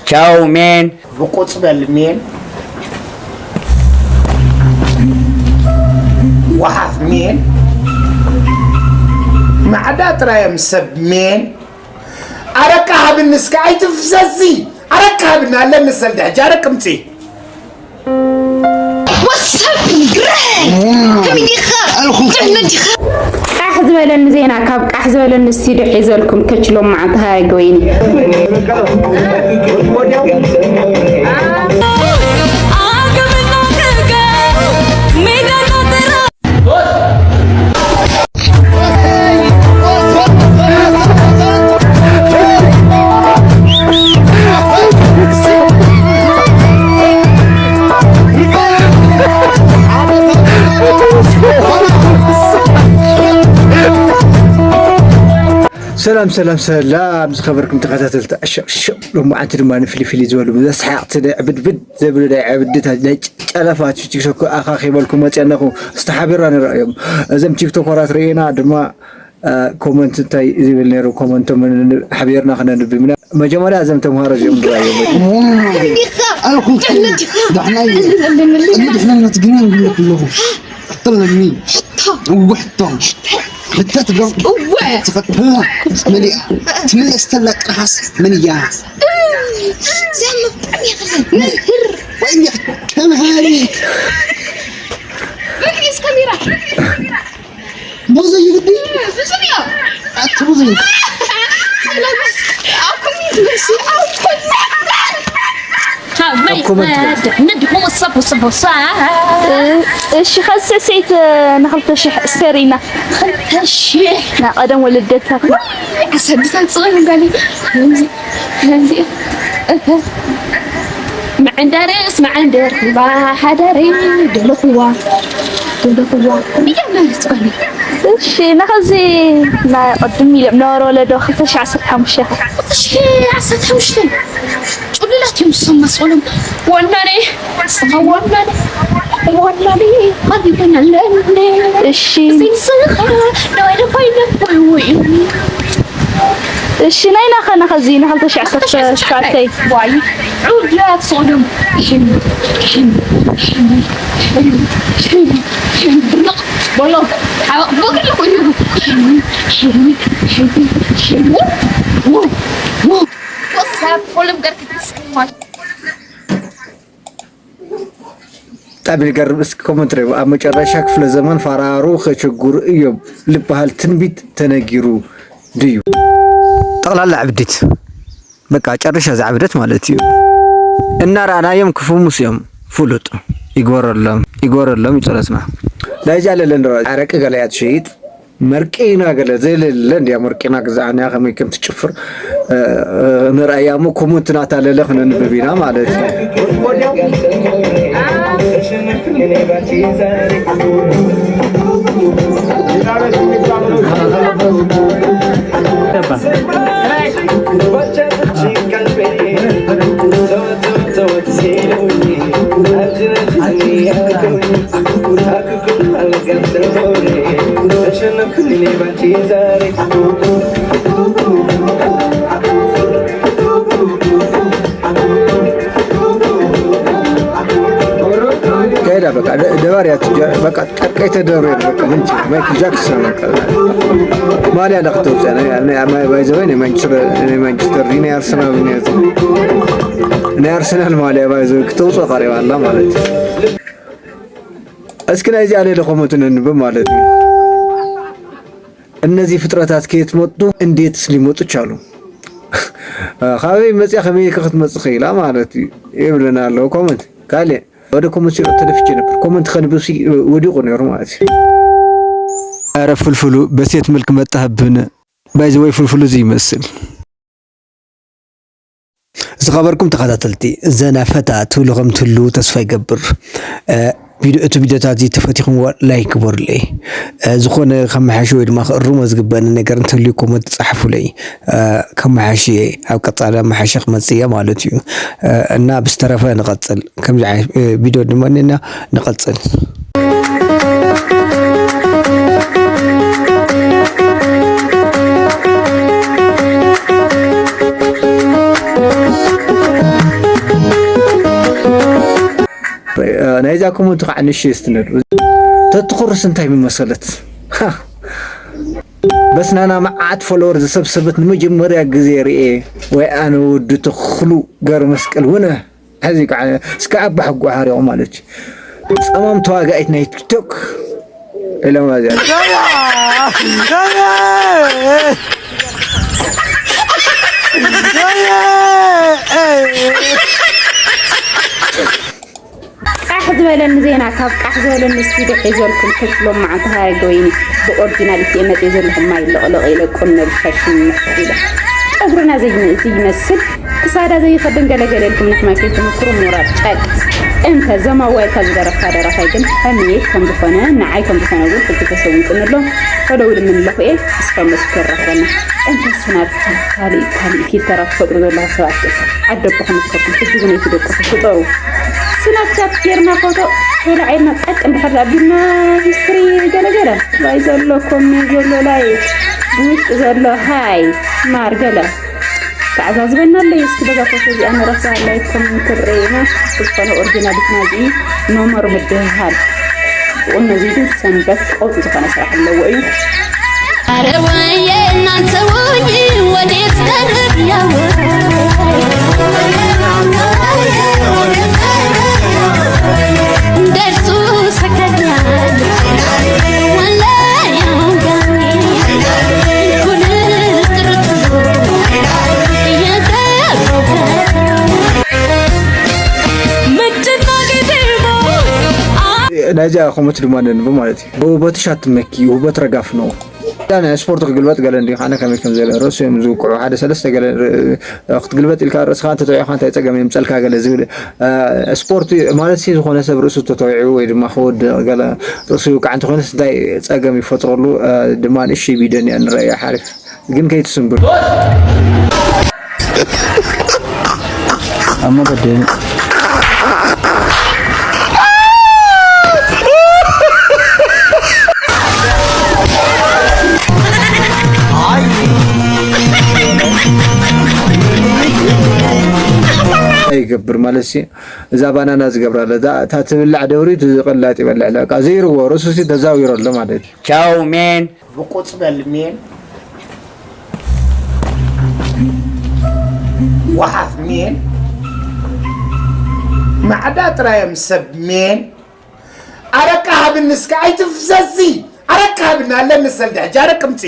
ቻው ሜን። ብቁጽ በል ሜን። ወሓፍ ሜን። ማዕዳ ጥራዮም ሰብ ሜን። ኣረቃ ሃብኒ እስከ ኣይትፍሰሲ። ኣረቃ ሃብኒ ኣለኒ ሰልዲ ሕጂ ኣረቅ ምጺ። ወሳብ ግረ ከመይ ዲኻ? ጥዕና ዲኻ? ቃሕ ዝበለኒ ዜና ካብ ቃሕ ዝበለኒ ስቱዲዮ ሒዘልኩም ከችሎም መዓልቲ ሃረገ ወይኒ። ሰላም ሰላም ሰላም ዝኸበርኩም ተኸታተልቲ ኣሸቕሸቕ፣ ሎማዓንቲ ድማ ንፍልፍል ዝበሉ ዘስሓቕቲ ናይ ዕብድብድ ዘብሉ ናይ ዕብድታት ናይ ጨለፋ ቲክቶክ ኣኻኺበልኩም መፅአ ኣለኹ። ዝተሓቢርና ንረኣዮም። እዞም ቲክቶከራት ርኢና ድማ ኮመንት እንታይ ዝብል ነይሩ? ኮመንቶም ሓቢርና ክነንብብ ኢና። መጀመርያ እዞም ተምሃሮ እዚኦም ንረኣዮም። ትምለስ ተላ ጥርሃስ መን እያ? ዘም ብጣዕሚ ይኽእል። መምህር። ወይኔ ተምሃሪ። መግቢስ ካሜራ። ብዙ ይግዲ። ብዙ ድያ። ኣቲ ብዙ። ኣኩሚ ትመሲ ኣኩሚ። ኣኩሚ ትመሲ። ንድኹም ሰቡ ሰቡ ሳ። እሺ፣ ኸዚ ስዕስዒት ንኽልተ ሽሕ እስተሪና። ኽልተ ሽሕ። ና ቀደም ወለደታ። ኣሰድታ ጽዮን ጋሊ። መዐንደርስ መዐንደር ዋ ሓደሪ ደለኹዋ ደለኹዋ እያ ማለት ጸኒ። እሺ፣ ንኸዚ ናይ ቅድም ኢሎም ነበረ ወለዶ ክልተ ሽሕ ዓሰርተ ሓሙሽተ። ክልተ ሽሕ ዓሰርተ ሓሙሽተ። ጭሉላት እዮም ዝሰማ ጸሎም። ወናኔ፣ ስኻ ወናኔ፣ ወናኔ፣ ኸቢበና ኣለኔ። እሺ። እዚን ስኻ፣ ደዋይ ደባይ ደባይ ወይ። እሺ፣ ናይ ናኸ ናኸ እዚ ንኽልተ ሽሕ ዓሰርተ ሸውዓተ። ዋይ፣ ዑድላት ሶዶም። ሽም፣ ሽም፣ ሽም፣ ሽም፣ ሽም፣ ሽም፣ ብርቕ፣ በሎ፣ ሓበቕ፣ በግሪ ኮይኑ። ሽም፣ ሽም፣ ሽም፣ ሽም፣ ው፣ ው፣ ው። What's up? ፎሎም ገርክ ትስኩማል። ብጣዕሚ ዝገርም። እስኪ ኮመንት ርኢቡ። ኣብ መጨረሻ ክፍለ ዘመን ፋራሩ ከቸግሩ እዮም ልበሃል ትንቢት ተነጊሩ ድዩ? ጠቕላላ ዕብዲት በቃ ጨርሻ ዝዓብደት ማለት እዩ። እናረኣናዮም ክፍሙስ እዮም። ፍሉጥ ይግበረሎም፣ ይግበረሎም እዩ ጸሎትና። ናይዚ ኣለለ ንረኣ። ኣረቂ ገለ እያ ትሸይጥ። መርቂና ገለ ዘይለለ እንድያ መርቂና ግዛዕና ከመይ ከም ትጭፍር፣ እ፣ እ፣ ንርኣያ እሞ ኮመንት ናታ ለለ ክነንብብ ኢና ማለት እዩ። ከይዳ በቃ፣ ደ-፣ ደባር እያ ትጀ-፣ በቃ፣ ቀይ ተደብረ በቃ፣ ምን ችግር? ማይክል ጃክሰን በቃ። ማልያ ዳ ክተውፅእ፣ ናይ፣ ናይ፣ ናይ፣ ባይ ዘ ወይ፣ ናይ ማንቸስተር፣ ናይ ማንቸስተር፣ ናይ ኣርሰናል፣ ናይ፣ ናይ ኣርሰናል ማልያ ባይ ዘ ወይ ክተውፅእ ቀሪባ ኣላ ማለት እዩ። እስኪ ናይዚኣ ሌለ ኮመንት ነንብብ ማለት እዩ። እነዚህ ፍጥረታት ከየት መጡ? እንዴትስ ሊመጡ ቻሉ? ካበይ መፅያ ከመይ ከ ክትመፅእ ኽኢላ ማለት እዩ ይብለና ኣለዉ ኮመንት። ካልእ ወደ ኮመንት ሲሮ ተደፍቼ ነበር። ኮመንት ከንብብ ሲ ወዲቑ ነይሩ ማለት እዩ። ኧረ ፍልፍሉ በሴት መልክ መጣህብን። ባይ ዘ ወይ ፍልፍሉ እዚ ይመስል። ዝኸበርኩም ተኸታተልቲ፣ ዘና ፈታ ትብሉ ከም ትህልዉ ተስፋ ይገብር። እ፣ ቪድዮ፣ እቲ ቪድዮታት እዚ ተፈቲኹምዎ ላይክ ግበሩለይ። እ፣ ዝኾነ ከመሓይሾ ወይ ድማ ክእርሞ ዝግበአኒ ነገር እንተልዩ ኮመንት ጸሓፉለይ። እ፣ ከመሓይሽ እየ፣ ኣብ ቀጻሊ ኣመሓይሸ ክመጽእ እየ ማለት እዩ። እ፣ እና ብዝተረፈ ንቐጽል። ከምዚ ዓይነት፣ እ፣ ቪድዮ ድማ እኒአና፣ ንቐጽል። ናይዛ ኮመንት ከዓ ንእሽተይ እስቲ ንርኢ። ተትኹርስ እንታይ ምመሰለት? በስናና መዓት ፎሎወር ዝሰብሰበት ንመጀመርያ ግዜ ርኤ። ወይ ኣነ ወዲ ተኽሉ ገር መስቀል ውነ። ሕዚ ከዓ እስከ ኣባ ሕጉ ሓሪቑ ማለት እዩ። ጸማም ተዋጋኢት ናይ ቲክቶክ ኢሎም ኣዚኣ። ቃሕ ዝበለኒ ዜና ካብ ቃሕ ዝበለኒ ስቱድዮ ሒዘልኩም ክፍሎም መዓልቲ ሃረገ ወይኒ ብኦርጂናል ኢትየ መፅየ ዘለኹ ማይ ለቕለቕ ኢለ ቁኖ ብፋሽን ኢለ ጨጉርና ዘይመስል ክሳዳ ዘይኸድን ገለገለ ኢልኩም ንሕማይ ከይትምክሩ ምውራድ ጨቅ እንተ ዘማዋይልካ ዝደረፍካ ደራፋይ ግን ሕምየት ከም ዝኾነ ንዓይ ከም ዝኾነ እውን ሕጂ ተሰዊጥንሎ ወደው ኢሉ ምንለኹ እየ እስካብ መስኮ ይራኽበና እንተ ስናብቻት ካሊእ ካሊእ ፊልተራት ትፈጥሩ ዘለኹ ሰባት ግን ዓደቦ ክምከኩም ሕጂ እውን ኣይትደቅሱ ፍጠሩ ስናብቻት ጌርና ፎቶ ተላዒልና ጠቅ እንድሕር ኣቢልና ሂስትሪ ገለገለ ላይ ዘሎ ኮሜ ዘሎ ላይ ብውሽጢ ዘሎ ሃይ ማር ገለ ተዓዛዝበና ኣለይ እስኪ በዛ ፎቶ እዚኣ ንረሳ ላይክ ኮሜንት ርኤና ብዝኾነ ኦሪጂናሊትና እዚ ኖመር ምድህሃል ቁኖ እዚ ግን ሰንበት ቀውጢ ዝኾነ ስራሕ ኣለዎ እዩ አረ ወየ እናንተ ወየ ወዴት ቀረብ ያው ደርሱ ሰከኛል ወላሂ አሁን ጋኔ ኩልትርት እየቀረበ ምድና ግድሞ ናይዚኣ ኮመንት ድማ ነንብ ማለት እዩ። በውበትሽ ኣትመኪ፣ ውበት ረጋፍ ነው። ዳን ስፖርት ክግልበጥ ገለ እንዲ ካነ ከመይ ከም ዘለ ርእሱ እዮም ዝውቅዑ ሓደ ሰለስተ ገለ ክትግልበጥ ኢልካ ርእስኻ እንተተውዒኻ እንታይ ጸገም የምጸልካ ገለ ዝብል ስፖርት ማለት ሲ ዝኾነ ሰብ ርእሱ ተተውዒ ወይ ድማ ክወድቕ ገለ ርእሱ ይውቃዕ እንተኾይነስ እንታይ ጸገም ይፈጥረሉ ድማ ንእሽይ ቢደን እያ ንረእያ ሓሪፍ ግን ከይትስንብር ኣብ መገዲ ይገብር ማለት ሲ እዛ ባናና ዝገብራ ኣለ እታ ትብላዕ ደብሪ ዝቕላጥ ይበልዕ በቃ ዘይርዎ ርእሱ ሲ ተዛዊሮ ኣሎ ማለት እዩ ቻው ሜን ብቁፅ በል ሜን ወሓፍ ሜን ማዕዳ ጥራዮም ሰብ ሜን ኣረቃ ሃብኒ እስከ ኣይትፍዘዚ ኣረቃ ሃብኒ ኣለኒ ሰልዲ ሕጂ ኣረቅ ምፂ